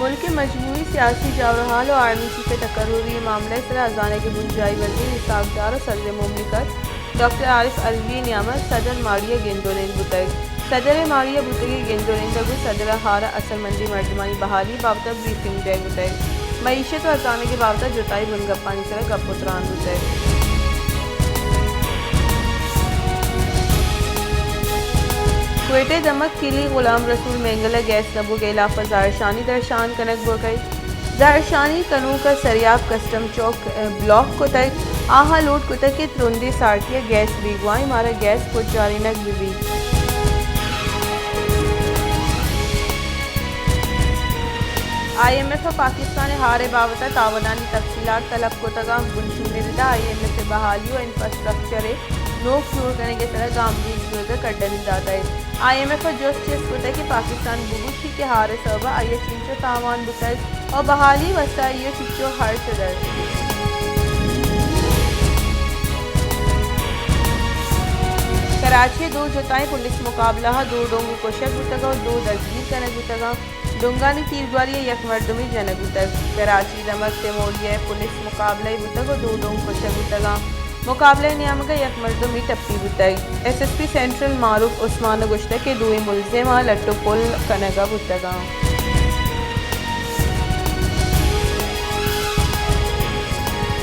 ملک ءِ مجموعی سیاسی جاورحال ءُ آرمی چیف ءِ تقرری معاملہ ءِ سرا ہزانگ ءِ بنجاہی وزیر اسحاق ڈار ءُ صدر مملکت ڈاکٹر عارف علوی ءِ نیام ءَ صدر ماڑی ءَ گند ءُ نند بوتگ۔ صدر ءِ ماڑی ءَ بوتگیں گند ءُ نند ءَ گوں صدر ءَ ہار ءَ اثرمندیں مردمانی بحالی ءِ بابت ءَ بریفنگ دئیگ بوتگ۔ معیشت ءُ ہزانگ ءِ بابت ءَ جتائیں بنگپانی سرا گپ ءُ تران بوتگ۔ کوئٹہ ءِ دمگ کلی غلام رسول مینگل ءَ گیس نہ بوگ ءِ ہلاپ ءَ زہرشانی درشان کنگ بوگ ءَ۔ زہرشانی کنوک ءَ سریاب کسٹم چوک ءَ بلاک کتگ۔ آہاں لوٹ کتگ کہ ترندیں سارتی ءَ گیس بیگواہیں، مارا گیس پجارینگ بہ بیت۔ آئی ایم ایف ءَ پاکستان ءِ ہار ءِ بابت ءَ تاوانانی تفصیلات طلب کتگ اَنت۔ بنشون ءِ ردا آئی ایم ایف ءِ بحالی ءُ انفراسٹرکچر ءِ نوک جوڑ کنگ ءِ سرا گامگیج بوگ ءِ کڈنی داتگ۔ آئی ایم ایف ءَ جست چست کتگ کہ پاکستان بگوشی کہ ہار ءِ سبب ءَ آئی ءَ چینچو تاوان بوتگ ءُ بحالی ءِ واستہ آئی ءَ چینچو ہرچ درد۔ کراچی ءَ دو جتائیں پولیس مقابلہ ءَ دو ڈونگ کشگ بوتگ ءُ دو دزگیر کنگ بوتگ اَنت۔ ڈونگانی تیرگواری ءَ یک مردمے جنگ بوتگ۔ کراچی ءِ دمگ تیموریہ ءَ پولیس مقابلہ ئے بوتگ ءُ دو ڈونگ کشگ بوتگ اَنت۔ مقابلہ ءِ نیمگ ءَ یک مردمے ٹپی بوتگ۔ ایس ایس پی سینٹرل معروف عثمان ءَ گوشتگ کہ دوئیں ملزماں لٹ ءُ پل کنگ ءَ بوتگ اَنت۔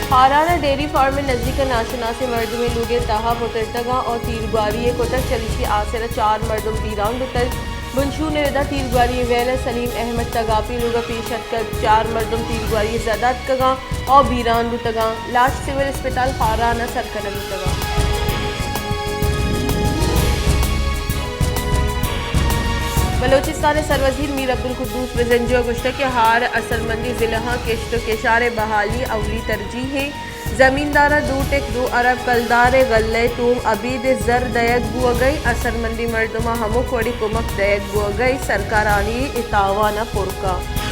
خاران ءَ ڈیری فارم ءِ نزیک ءَ ناشناسیں مردمے لوگ ءِ تہا پترتگ اَنت ءُ تیرگواری ئے کتگ، چریشی ءِ آسر ءَ چار مردم بیران بوتگ۔ بنشون ءِ ردا تیرگواری ءِ ویل ءَ سلیم احمد تگاپی لوگ ءَ پیش اتکگ۔ چار مردم تیرگواری ءِ زد ءَ اتکگ اَنت ءُ بیران بوتگ اَنت۔ لاش سول اسپتال خاران ءَ سر کنگ بوتگ اَنت۔ بلوچستان ءِ سروزیر میر عبدالقدوس بزنجو ءَ گوشتگ کہ ہار ءِ اثرمندیں ضلعاں کشت ءُ کشار ءِ بحالی اولی ترجیح اِنت۔ زمینداراں دو ٹک دو ارب کلدار ءِ غلہ ءِ توم ابید ءِ زر دئیگ بوہگئی، اثرمندیں مردماں ہمک وڑیں کمک دئیگ بوہگئی، سرکار آنی اے تاوان ءَ پر کنت۔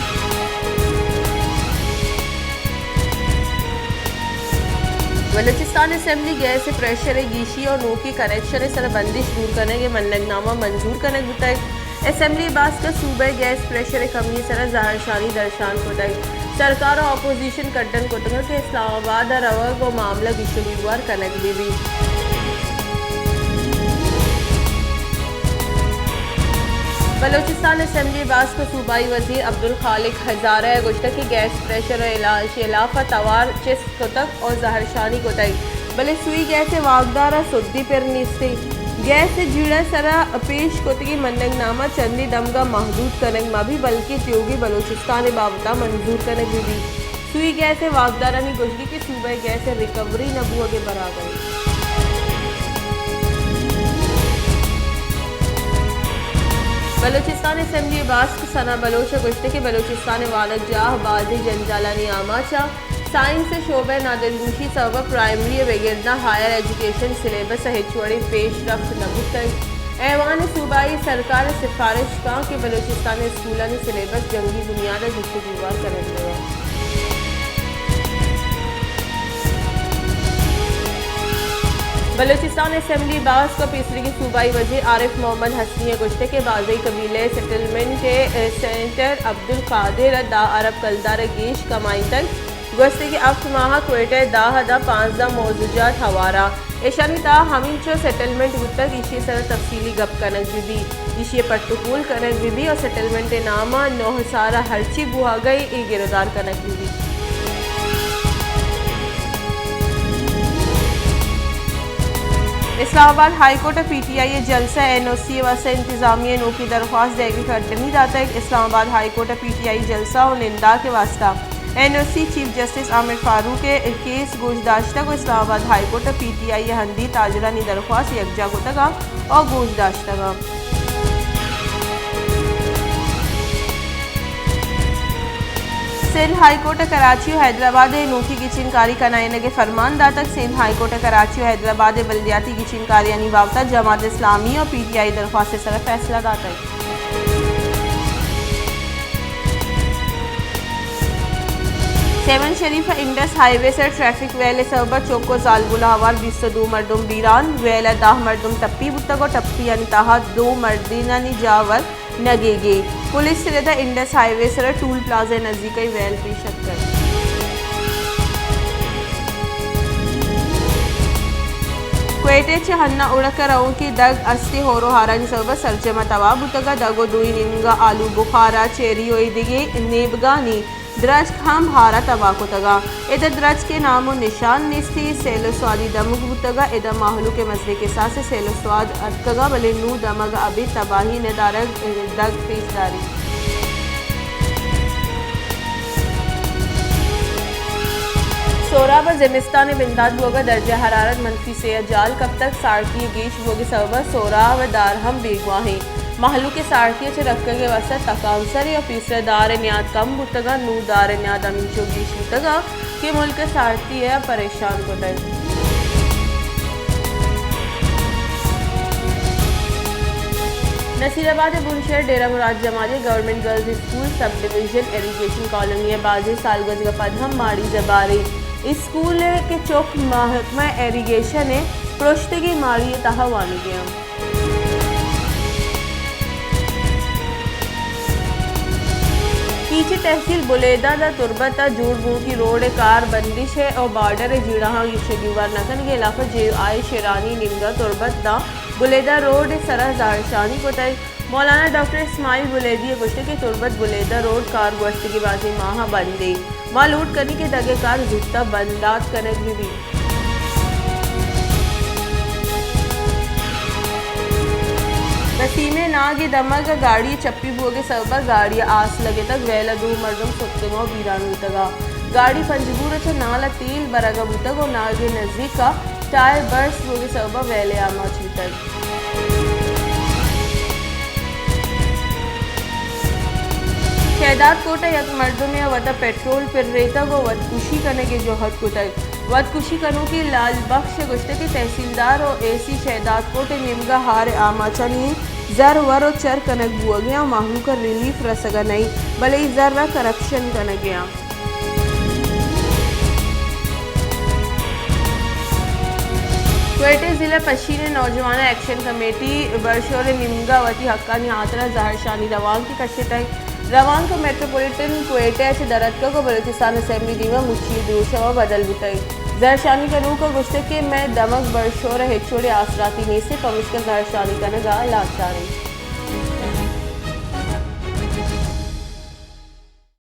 بلوچستان اسمبلی گیس ءِ پریشر ءِ گیشی ءُ نوکیں کنکشن ءِ سرا بندش دور کنگ ءِ منگ نامہ منظور کنگ بوتگ۔ اسمبلی ءِ باسک ءَ صوبہ ءِ گیس پریشر ءِ کمی ءِ سرا زہرشانی درشان کتگ۔ سرکار ءُ اپوزیشن کڈن کتگ کہ اسلام آباد ءَ روگ ءُ معاملہ گیش ءُ گیوار کنگ بہ بیت۔ بلوچستان اسمبلی ءِ باسک ءَ صوبائی وزیر عبدالخالق ہزارہ ءَ گوشتگ کہ گیس پریشر ءِ علاج ءِ ہلاپ ءَ توار چست کتگ ءُ زہرشانی کتگ، بلے سوئی گیس ءِ واکدار ءَ سدی پر نیست اِنت۔ گیس ءِ جیڑہ ءِ سرا پیش کتگیں منگ نامہ چندے دمگ ءَ محدود کنگ مہ بیت، بلکیں تیوگیں بلوچستان ءِ بابت ءَ منظور کنگ بہ بیت۔ سوئی گیس ءِ واکدارانی گوشگ اِنت کہ صوبہ ءِ گیس ءِ ریکوری نہ بوہگ ءِ برابر اِنت۔ بلوچستان اسمبلی ءِ باسک ثنا بلوچ ءَ گوشتگ کہ بلوچستان ءِ وانگجاہ بازیں جنجالانی آماچ اَنت۔ سائنس ءِ شعبہ ءِ نادلگوشی ءِ سبب ءَ پرائمری ءَ بگر داں ہائر ایجوکیشن سلیبس ءَ ہچ وڑیں پیش رفت نہ بوتگ۔ ایوان صوبائی سرکار ءَ سفارش کنت کہ بلوچستان ءِ اسکولانی سلیبس جنگی بنیاد ءَ گیش ءُ گیوار کنگ بہ بنت۔ بلوچستان اسمبلی ءِ باسک ءَ پیسریگیں صوبائی وزیر عارف محمد حسنی ءَ گوشتگ کہ بازئی قبیلہ ءِ سیٹلمنٹ ءِ سینیٹر عبدالقادر ءَ دہ ارب کلدار ءَ گیش کمائینتگ۔ گوستگیں ہفت ماہ ءَ کوئٹہ ءَ دہ داں پانزدہ موضوع جات ہوار اَنت۔ ایشانی تہا ہمینچو سیٹلمنٹ بوتگ، ایشی ءِ سرا تفصیلی گپ کنگ بہ بیت، ایشی ءِ پٹ ءُ پول کنگ بہ بیت ءُ سیٹلمنٹ ءِ نام ءَ نوہ سال ءَ ہرچی بوہگئی اے گرودار کنگ بہ بیت۔ اسلام آباد ہائی کورٹ ءَ پی ٹی آئی ءِ جلسہ ءَ این او سی ءِ واستہ انتظامیہ ءِ نوکیں درخواست دئیگ ءِ کڈنی داتگ۔ اسلام آباد ہائی کورٹ ءَ پی ٹی آئی ءِ جلسہ ءُ ننداک ءِ واستہ این او سی چیف جسٹس عامر فاروق ءِ کیس گوش داشتگ ءُ اسلام آباد ہائی کورٹ ءَ پی ٹی آئی ءِ ہندی تاجرانی درخواست یکجاہ کتگ اَنت ءُ گوش داشتگ اَنت۔ سندھ ہائی کورٹ ءَ کراچی ءُ حیدرآباد ءِ نوکیں گچین کاری کنائینگ ءِ فرمان داتگ۔ سندھ ہائی کورٹ ءَ کراچی ءُ حیدرآباد ءِ بلدیاتی گچین کاریانی بابت ءَ جماعت اسلامی ءُ پی ٹی آئی ءِ درخواست ءِ سرا فیصلہ داتگ۔ سیون شریف ءَ انڈس ہائی وے ءِ سرا ٹریفک ویل ءِ سبب ءَ چک ءُ زالبول ءَ ہوار بیست ءُ دو مردم بیران، ویل ءَ دہ مردم ٹپی بوتگ ءُ ٹپیانی تہا دو مردینانی جاور نگیگی۔ پولیس ءِ رد ءَ انڈس ہائی وے ءِ سرا ٹول پلازہ ءِ نزیک ءَ ویل پیش اتکگ۔ کوئٹہ ءَ چہ ہنہ اڑک ءَ روکیں دگ استیں، ہور ءُ ہارانی سبب ءَ سرجم ءَ تباہ بوتگ ءُ دگ ءُ دوئی نیمگ ءَ آلو بخارا، چیری ءُ ایدگہ نیبگانی درچک ہم ہار ءَ تباہ کتگ ءُ ادا درچک ءِ نام ءُ نشان نیست۔ سیل ءُ سوادی دمگ بوتگ ءُ ادا مہلوک ءِ مزنیں کساس ءَ سیل ءُ سواد اتکگ ءُ بلے نوں دمگ ءَ ابید تباہی ندارگ، دگ پیش داریت۔ سہراب ءَ زمستان ءِ بندات بوگ ءَ درجہ حرارت منفی سے ءَ جال کپتگ، سارتی ءِ گیش بوگ ءِ سبب ءَ سہراب ءِ دار ہم بیگواہ انت۔ مہلوک ءِ سارتی ءَ چہ رکگ ءِ واستہ تکانسر ءُ پیسرا دار ءِ نیاد کم بوتگ ءُ نوں دار ءِ نیاد ہمینچو گیش بوتگ ءَ کہ ملک ءِ سارتی ءَ پریشان کتگ۔ نصیر آباد ءِ بنشہر ڈیرہ مراد جمالی ءِ گورنمنٹ گرلز اسکول سب ڈویژن ایریگیشن کالونی ءَ بازیں سال گوزگ ءَ پد ہم ماڑی زباریں اسکول ءَ کہ چک محکمہ ایریگیشن ءِ پرشتگیں ماڑی ءِ تہا وانگ ءَ انت۔ کیچ ءِ تحصیل بلیدہ داں تربت ءَ جوڑ بوگی روڈ ءِ کار بندش ءَ ءُ بارڈر ءِ جیڑہاں گیشگی ور نہ کنگ ءِ ہلاپ ءَ جے یو آئی ءِ شیرانی نیمگ ءَ تربت داں بلیدہ روڈ ءِ سرا زہرشانی کتگ۔ مولانا ڈاکٹر اسماعیل بلیدی ءَ گوشتگ کہ تربت بلیدہ روڈ کار گوستگیں بازیں ماہ ءَ بند انت۔ ما لوٹ کنیں کہ دگہ کار زوت ءَ بندات کنگ بہ بیت۔ بسیم ءِ ناگ ءِ دمگ ءَ گاڑی ءِ چپی بوگ ءِ سبب ءَ گاڑی ءَ آس لگتگ، ویل ءَ دو مردم ستکگ ءُ بیران بوتگ ءَ۔ گاڑی پنجگور ءَ چہ نال ءَ تیل برگ ءَ بوتگ ءُ ناگ ءِ نزیک ءَ ٹائر برسٹ بوگ ءِ سبب ءَ ویل ءِ آماچ بوتگ۔ شہداد کوٹ ءَ یک مردمے ءَ وت ءَ پٹرول پریتگ ءُ وتکشی کنگ ءِ جہد کتگ۔ وتکشی کنوکیں لال بخش ءَ گوشتگ کہ تحصیلدار ءُ اے سی شہداد کوٹ ءِ نیمگ ءَ ہار ءِ آماچانی زر ور ءُ چر کنگ بوگ ءَ انت ءُ مہلوک ءَ ریلیف رسگ ءَ نہ انت، بلے اے زر ءَ کرپشن کنگ ءَ انت۔ کوئٹہ ضلع پشین ءِ نوجواناں ایکشن کمیٹی برشور ءِ نیمگ ءَ وتی حقانی ہاترا زہرشانی روانک کشتگ۔ روانک میٹروپولیٹن کوئٹہ ءَ چہ در اتکگ ءُ بلوچستان اسمبلی ءِ دیما مچی ءِ دروشم ءَ بدل بوتگ۔ زہرشانی کنوک ءَ گوشتگ کہ مئے دمگ برشور ءَ ہچ وڑیں آسراتی نیست، پمشکا زہرشانی کنگ ءَ لاچار ایں۔